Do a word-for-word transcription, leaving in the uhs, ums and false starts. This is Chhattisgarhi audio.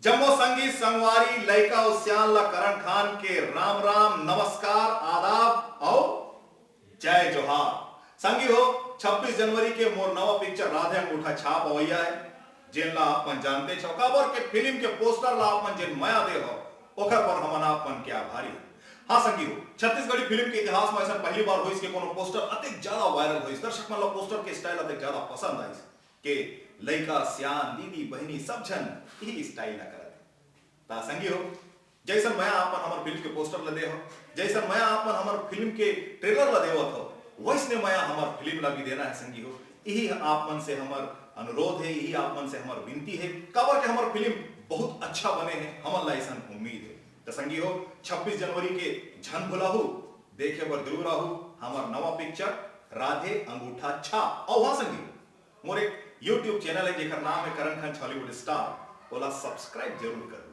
जम्मो संगी संगवारी, लइका अउ सियान ला करण खान के राम राम, नमस्कार, आदाब अउ जय जोहार। संगी हो, छब्बीस जनवरी के मोर नवा पिक्चर राधे अंगूठा छाप अवइया हे, जेन ला आप मन जानते छव, काबर के फिल्म के पोस्टर ला आप मन जेन मया दे हो, ओकर बर हमन आप मन के आभारी हन। हाँ संगी हो, छत्तीसगढ़ी फिल्म के इतिहास में ऐसा पहली बार होइस के कोनो पोस्टर अतेक ज्यादा वायरल होइस, दर्शक मन ला पोस्टर के स्टाइल अतेक ज्यादा पसंद आइस के लइका, सियान, दीदी, बहिनी सब झन इही स्टाइल ला करत हे। ता संगी हो, जैसन मया आप मन हमर फिल्म के पोस्टर ला दे हो, जैसन मया आप मन हमर फिल्म के ट्रेलर ला देवत हो, वैसने मया हमर फिल्म ला भी देना हे संगी हो। इही आप मन से हमर अनुरोध हे, इही आप मन से हमर विनती हे, काबर के हमर फिल्म बहुत अच्छा बने हे, हमन ला ऐसन उम्मीद हे। त संगी हो, छब्बीस जनवरी के झन भुलाहू, देखे बर जरूर आहू हमर नवा पिक्चर राधे अंगूठा छाप। अउ हाँ संगी हो, मोर एक YouTube चैनल हे जेकर नाम हे करण खान छॉलीवुड स्टार, ओला सब्सक्राइब जरूर करू।